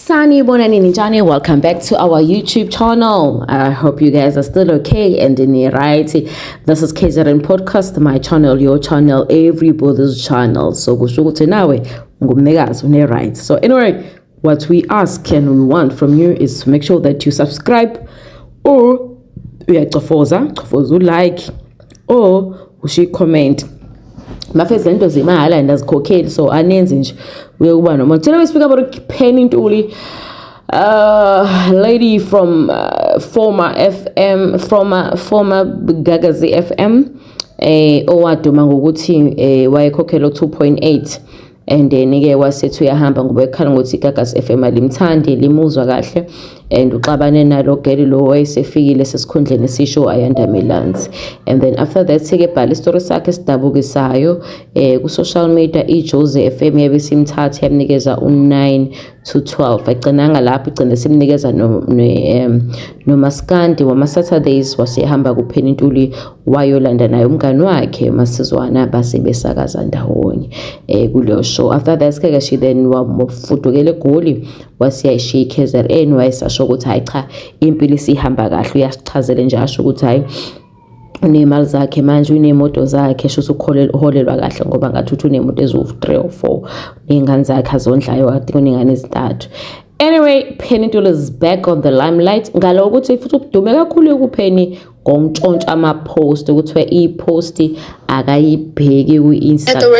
Sanibonani ninjani, welcome back to our YouTube channel. I hope you guys are still okay and in the right. This is KZN Podcast, my channel, your channel, everybody's channel. So kusho ukuthi nawe ungumnikazi une right. So anyway, what we ask and we want from you is to make sure that you subscribe or uyacofoza, cofoza u-like or ushiye comment. Bafethu, lento zimahhala and azikhokheli, so anenzi nje uye kuba noma. Today we speak about Penny Ntuli, lady from former FM, former Gagasi FM, owaduma ngokuthi wayekhokhelwa 2.8 and then ke wasethi uyahamba ngoba ekhala ngokuthi iGagasi FM alimthandi, limuzwa kahle and uxabane nalo girl lo wayesefikile sesikhundleni sisho Ayanda Milanzi. And then after that sike bhala isitori sakhe esidabukisayo ku social media. IJozi FM yabe simthatha yamnikeza u9 to 12. Agcinanga lapho, igcine simnikeza no nomaskandi wama Saturdays. Wasehamba kuPenny Ntuli, wayolanda naye umngani wakhe Masizwana, base besakaza ndawonye kuleyo show. After that ke she then wafudukela eGoli, wasiyayishiya iKZN. Wayesasho ukuthi hayi cha, impilo isihamba kahle. Uyasichazela nje, asho ukuthi hayi, uney'mali zakhe manje, uney'moto zakhe, sho ukuthi uholelwa kahle ngoba ngathi uthi unemoto eziwu-3 or 4, ney'ngane zakhe azondlayo, kade kuney'ngane ezintathu. Anyway, Penny Ntuli is back on the limelight ngalo ukuthi futhi udume kakhulu kuPenny ngokuntshontsha ama-post, kuthiwa i-post akayibheki ku-Instagram,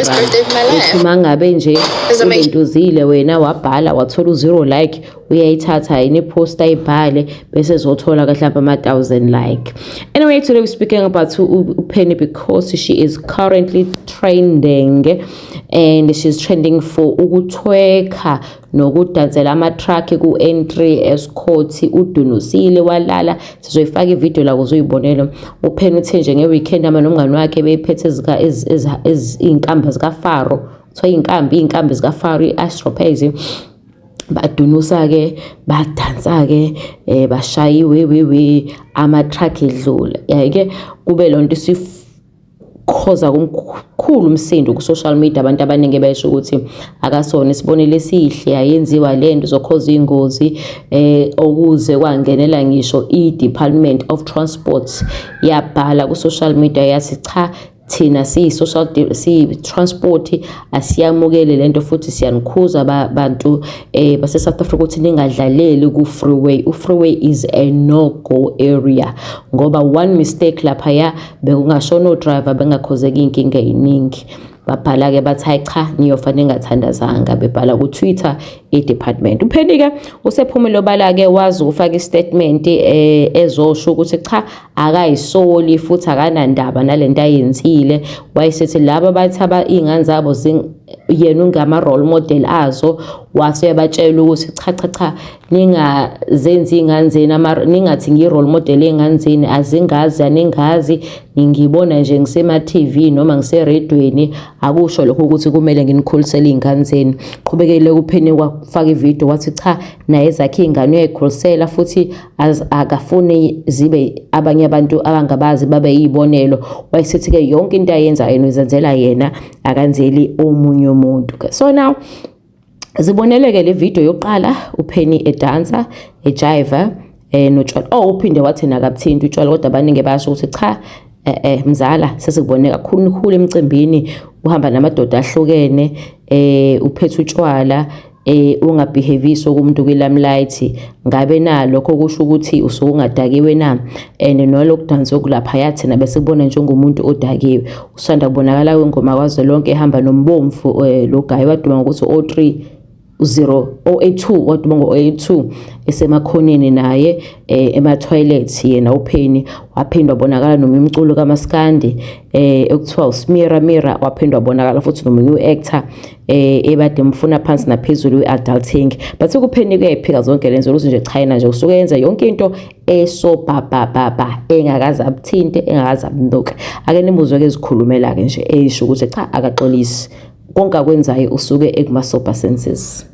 uthi uma ngabe nje ulentuzile wena wabhala wathola u-zero like, uyayithatha yini i-post ayibhale bese ezothola mhlawumbe ama-thousand like. Anyway, today we're speaking about uPenny because she is currently trending, and she's trending for ukutwerka nokudansela ama-truck ku-N3 Estcourt. Udunusile walala. Sizoyifaka ividiyo la ukuze uyibonele. UPenny uthe nje nge-weekend ama nomngani wakhe beyiphethe iy'nkamba zikaFaro, kuthiwa iy'nkambi zikaFaro, i-astropes, badunusa-ke, badansa-ke, bashaya iwewewe, ama-truck edlula. Yaye-ke kube lonto isikhoza kumkhulu umsindo ku-social media. Abantu abaningi besho ukuthi akasona isibonelo esihle, ayenziwa lento, izokhoza iy'ngozi, okuze kwangenela ngisho i-Department of Transport, yabhala ku-social media yathi cha, thina siyi-social, siyi-transport, asiyamukele lento futhi siyanikhuza bantu base South Africa ukuthi ningadlaleli ku-freeway. U-freeway is a no go area ngoba one mistake laphaya bekungashona o-driver, bengakhozeka iy'nkinga ey'ningi. Babhala-ke bathi hayi cha, niyofa ningathandazanga, bebhala ku-Twitter i-department. UPenny-ke usephumile obala-ke, wazi ukufaka i-statement ezosho ukuthi cha, akayisoli futhi akanandaba nalento ayenzile. Wayesethi laba bathi iy'ngane zabo yena ungama-role model azo, wase uyabatshela ukuthi cha cha cha, ningazenzi iy'ngane zenu, ningathi ngiyi-role model ey'ngane zenu, azingazi, aningazi, ngibona nje ngisema-TV noma ngiseredweni, akusho lokho ukuthi kumele nginikhulisele iy'ngane zenu. Qhubekele kuPenny kwafaka ividiyo, wathi cha, naye ezakhe iy'ngane uyayikhulisela futhi akafuni zibe abanye abantu abangabazi babe yiy'bonelo. Wayesethi-ke yonke into ayenzayo yena uzenzela yena, akanzeli omunye umuntu. So now ziboneleke le video yokuqala, uPenny edansa, ejiva, notshwala. Oh, uphinde wathi nakabuthinti utshwala, kodwa abaningi bayasho ukuthi cha, mzala, sesikubone kakhulu khulu emcimbini uhamba namadoda ahlukene, uphethe utshwala, ungabehavisi okumuntu kwi-limelight. Ngabe na lokho kusho ukuthi usuke ungadakiwe na? And nolokudansa okulaphaya thina bese kubona njengomuntu odakiwe. Usanda kubonakala kwingoma kwazwelonke ehamba nombomvu, lo guy waduma ngokuthi o3 0 082, waduma ngo-82 esemakhoneni naye, ema-toilet yena uPenny. Waphinda wabonakala nomunye umculo kaMaskandi ekuthiwa uSmira Mira. Waphinda wabonakala futhi nomunye u-actor ebade mfuna phansi naphezulu we-adulting. But kuPenny kuyayiphika zonke lenzo ukuthi nje cha, yena nje usuke yenza yonke into esobhabhabhabha, engakaze abuthinte, engakaze abunuke. Ake nimuzwe-ke ezikhulumela-ke nje, esho ukuthi cha, akaxolisi, konke akwenzayo usuke ekuma-sober senses.